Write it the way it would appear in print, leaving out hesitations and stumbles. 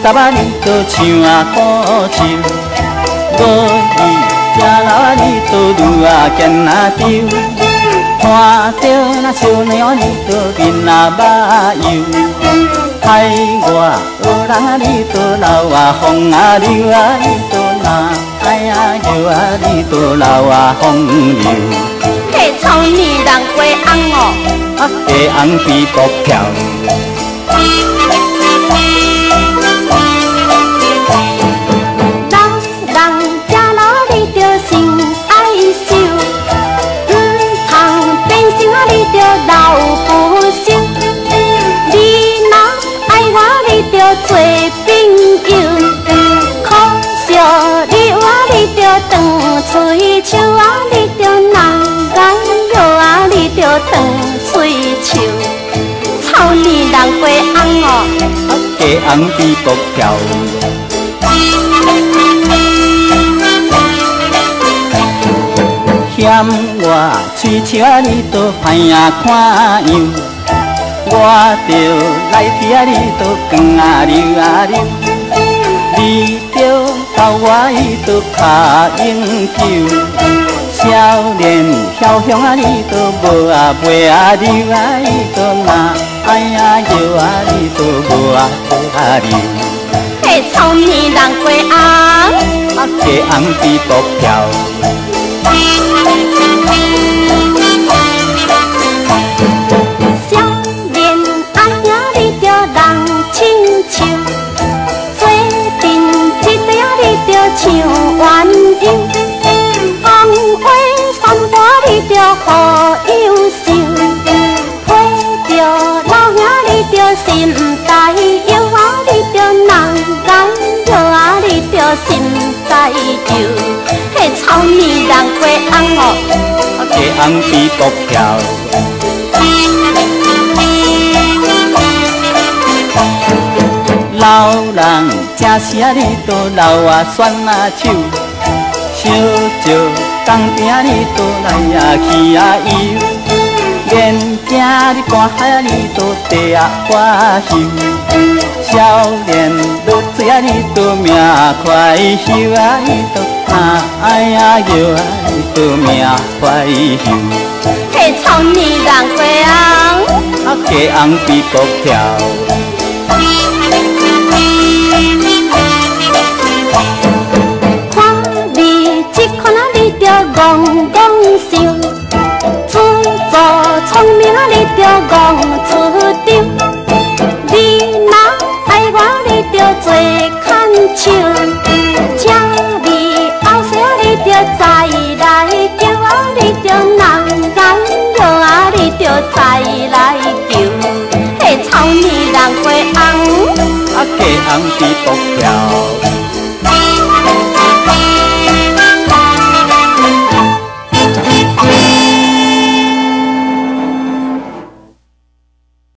十啊，你都像啊古树，无伊食老啊，你都愈啊坚啊丢。看著那少年你都面啊目油，海外学人啊，你都老啊风啊流啊，你都若爱啊摇啊，你都老啊风流。嘿，草年人过红哦，啊，加红比国票。老人食老你著心爱惜，毋通变心啊你著老不休。你若爱我你著做朋友，可惜你我你著断喙手啊，你著若爱摇啊，你著断喙手。草年人过红哦，加红比国票。嫌我喙笑啊，你都歹啊看样，我著来去啊，你都光啊流啊流，你著教我伊都敲永久，少年梟雄啊，你都无啊袂啊流啊，伊都若爱啊摇啊，你都无啊无啊流。嘿，草年人过红，啊，加红比国票。少年阿兄你著人亲像，做阵一对啊你著像鸳鸯，风话散播你著好优秀，陪著老兄你著心大忧啊，你著人爱摇啊，你著心大忧。嘿，草年人过红哦，加红比国票。老人食啥你都老啊酸啊手，烧石江边你都来啊去啊游，眼镜你赶海啊你都地啊花袖，少年落水啊你都命快休啊，你都若爱啊摇啊你都命快休。嘿，草年人过红，啊，加红比国票。